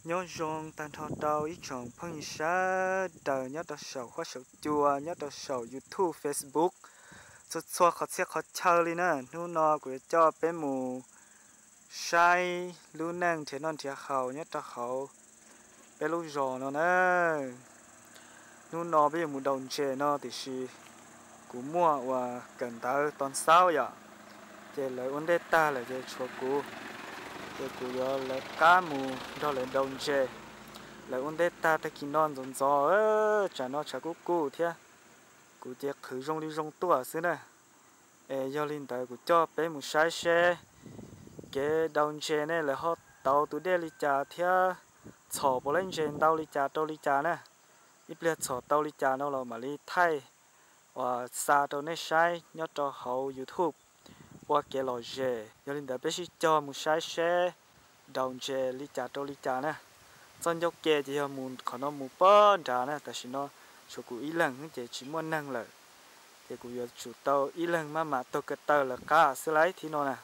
Nyob zoo tag nrho rau ib tsoom phooj ywg sawv daws nyob rau saum huab saum cua, nyob rau saum YouTube, Facebook, txhua txhua qhov txhia qhov chaw li na. Hnub no kuv yuav coj peb mus saib lub neej nrhiav noj nrhiav haus nyob rau hauv peb lub zos no na. Hnub no peb yuav mus daus ntses no tiam sis kuv muaj uas kawm ntawv tau xaub yom, ces lawv ua ntej tag lawm ces tshuav kuv, ces kuv yuav lawv qab mus nrog lawv daus ntses. Lawv ua ntej tag tag kis no ntxov ntxov, tsam no tshav kub kub thiab, kuv ces qhwv zoo li zoo tuaj xwb na. Es yog li ntawd kuv coj peb mus saib seb kev daus ntses ne lawv ho tauv tus dej li cas thiab txhom puas laib ntses ntau li cas rau li cas na. Ib pliag txhom tau li cas no los mam li thaij uas xa rau nej saib nyob rau hauv YouTube ua kev lom zem. Yog li ntawd peb sib cog mus saib seb daus ntses li cas rau li cas na. Txoj ncauj ke ces yog mus qhov no mus pog nrad na, tam sim no tshuav kuv ib leeg ces tsis muaj neeg lawm, ces kuv yuav tsum tau ib leeg maj mam taug ko taw lawv qab xwb lauj thib no na.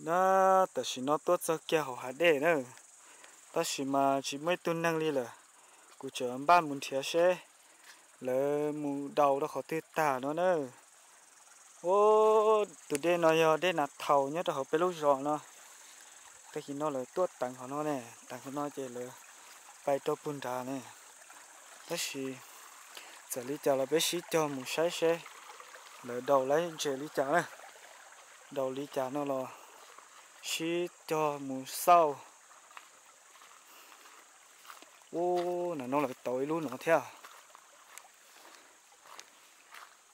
Na, tam sim no tuaj txog kiag hauv hav dej na, tab sis mas tsis muaj ib tug neeg li lawm. Kuv tseem npaj mus nrhiav seb lawv mus daus rau qhov twg tag no na. Ub, tus dej no yog dej Nas Thaus nyob rau hauv peb lub zos no. Tag kis no lawv tuaj teev qhov no ne, teev qhov no ces lawv pais rau puag nrad ne. Tab sis txawm li cas los peb sib cog mus saib seb lawv daus laib ntses li cas na. Daus li cas no los sib cog mus xauj. Ub, na no lawv tauv ib lub no thiab.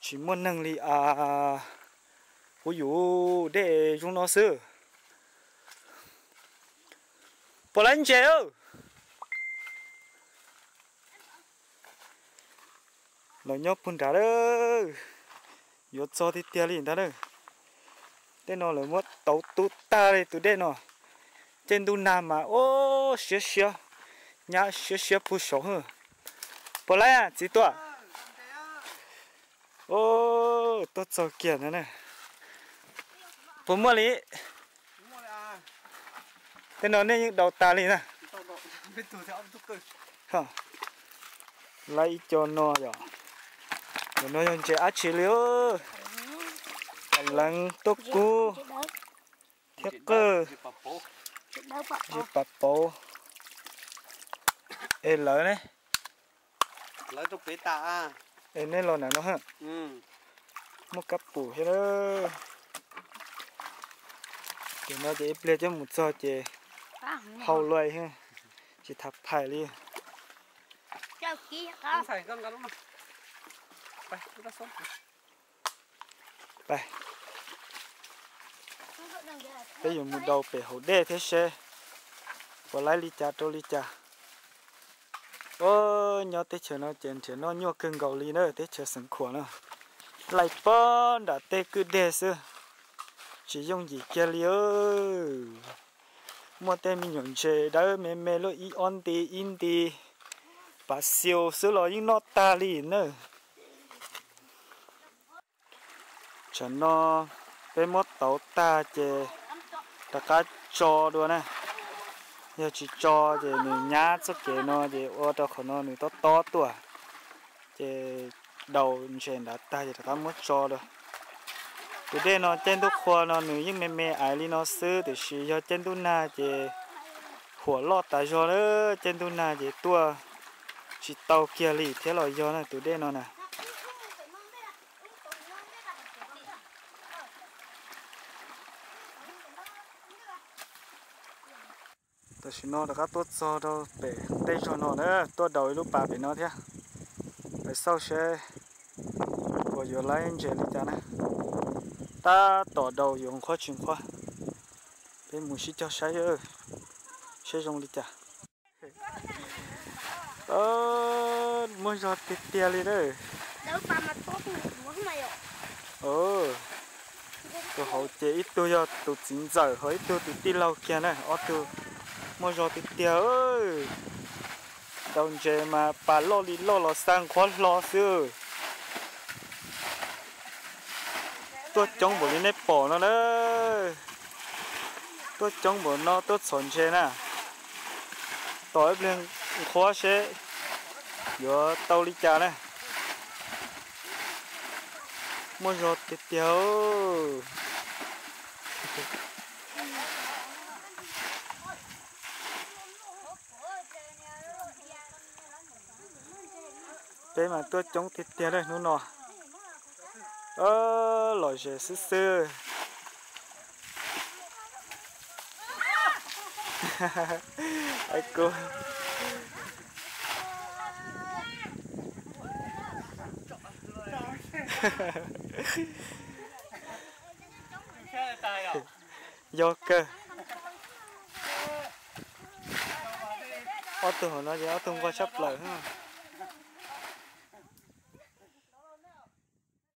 Tsis muaj neeg li as. Kuv yus dej zoo no xwb. Puas laib ntses? Lawv nyob puag nrad lawm. Yuav txog tiag tiag li ntag na. Tej no lawv muab tauv tu tag li tus dej no. Caij ntuj nag mas ub siab siab, nyab siab siab puag saud. Puas laib txiv tuaj? Tuaj txog kiag ntag na. Puas muaj li? Tej no nej yeej daus tas li na. Laib ib co no yom. Cov no yog ntses dab tsi li? Leev, tuaj kub thiab qawj, ntses pas pauv. Es lawv ne? Es nej los nram no, muaj kab pum thiab. Ces no ces ib pliag coj mus txog ces hau luaj, tsis tham phais li. Peb yuav mus daus pem hauv dej thiab seb puas laib li cas rau li cas. Ub, nyob teb chaws no ces nrhiav noj nyuaj kawg nkaus li na, teb chaws Xeev Khuam no. Laij pob nram tej kwj deg xwb, tsis yooj yim kiag li. Muaj tej me nyuam ntses dawb me me luaj ib ob nti ib nti, pav xiu xwb los yeej noj tag li na. Tsam no peb muab tauv tag ces rov qab tso dua na. Yog tsis tso ces nws nyab txoj kev no ces ua rau qhov no nws tob tob tuaj, ces daus ntses nrad tag ces rov qab muab tso dua. Tus dej no caij ntuj qhua no nws yeej me me aiv li no xwb, tiam sis yog caij ntuj nag ces huam loj tas zog na. Caij ntuj nag ces tuaj tsis tau kiag li thiab los yog na tus dej no na. Tam sim no rov qab tuaj txog rau pem tej zog no na, tuaj daus ib lub pas pem no thiab, pais xauj seb puas yuav laib ntses li cas na. Tab tom daus yuav nqhuab tsis nqhuab, peb mus sib cog saib seb zoo li cas. Muaj zog tiag tiag li na. Tus hauv ces ib tug yog tus txiv ntxawm ho ib tug tus tij laug kiag na, ob tug muaj zog tiag tiag. Daus ntses mas pas loj li loj los xa nqhuab hlo xwb. Tuaj coob npaum li nej pom no na. Tuaj coob npaum no tuaj txhom ntses na. Tos ib pliag nqhuab seb yuav tau li cas na. Muaj zog tiag tiag. Peb mas tuaj coob tiag tiag li hnub no. Lom zem xwb xwb. Yog kawg. Ob tug hauv no ces ob tug nquag tshaj plaws.